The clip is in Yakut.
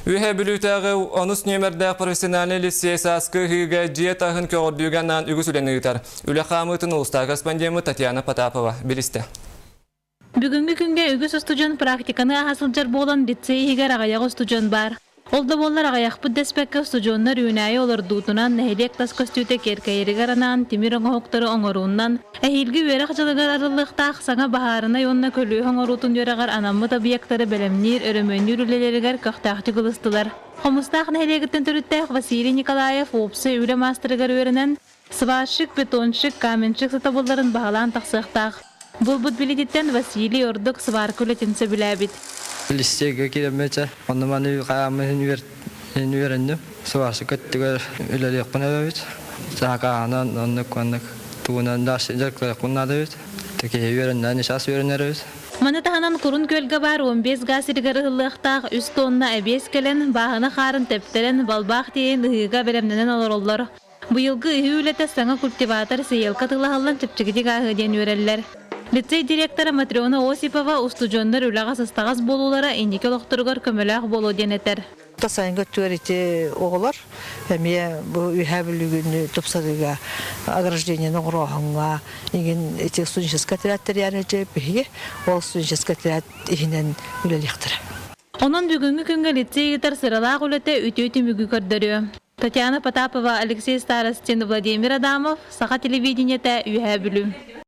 Үөһээ Бүлүүтээҕи онус нүөмэрдээх профессиональнай лицей сааскы ыһыыга дьиэ таһын көҕөрдүүгэ анаан үгүс үлэни ыытар. Үлэ хаамыытын улуустааҕы корреспондеммыт Татьяна Потапова билистэ. Бүгүҥҥү күҥҥэ үгүс устудьуон практиканы ааһа сылдьар буолан, лицей иһигэр аҕыйах устудьуон баар. Ол да буоллар аҕыйахпыт дэспэккэ устудьуоннар үүнээйи олордуутунан, нэһилиэк тас көстүүтэ киэркэйэригэр анаан тимир оҥоһуктары оҥоруунан, эһиилги үөрэх дьылыгар арыллыахтаах саҥа баһаарынай уонна көлүөһэ оҥоруутун үөрэҕэр анаммыт объектары бэлэмниир, өрөмүөннүүр үлэлэригэр көхтөөхтүк ылыстылар. Хомустаах нэһилиэгиттэн төрүттээх Василий Николаев уопсай үлэ маастарыгар үөрэнэн, сварщик, бетонщик, каменщик сатабылларын баһылаан тахсыахтаах. Булбут билититтэн Василий ордук сварка үлэтин сөбүлээбит. Лиссиэгэ киирэммитэ, онно маны хааммын үөрэнним. Сварщик өттүгэр үлэлиэхпин эбэбит. Саакаанан оннук-оннук тугунан дьарыктаныахпын наада эбит. Киһи үөрэннээн сейчас үөрэнэр эбит. Маны таһынан Курун күөлгэ баар 15 гаас сиригэр ыһыллыахтаах үс тонна эбиэс кэлэн, бааһына хаарын тэптэрэн, балбаах тиэйэн ыһыыга бэлэмнэнэн олороллор. Быйылгы ыһыы үлэтэ саҥа культиватор сеялка тылаһыллан чэпчэкитик ааһыа диэн үөрэллэр. Лицей директора Матрена Осипова устудьуоннар үлэҕэ сыстаҕас буолуулара инники олохторугар көмөлөөх буолуо диэн этэр. Сайыҥҥы өттүгэр ити оҕолор эмиэ бу Үөһээ Бүлүүнү тупсарыыга ограждениены оҥорооһуҥҥа игин ити студенческай отряд тэрийэн биһиги ол студенческай отряд иһинэн үлэлиэхтэрэ. Онон бүгүҥҥү күҥҥэ лицей ыытар сыралаах үлэтэ үтүө түмүгү көрдөрүө. Татьяна Потапова, Алексей Старостин, Владимир Адамов, Саха телевидениетэ, Үөһээ Бүлүү.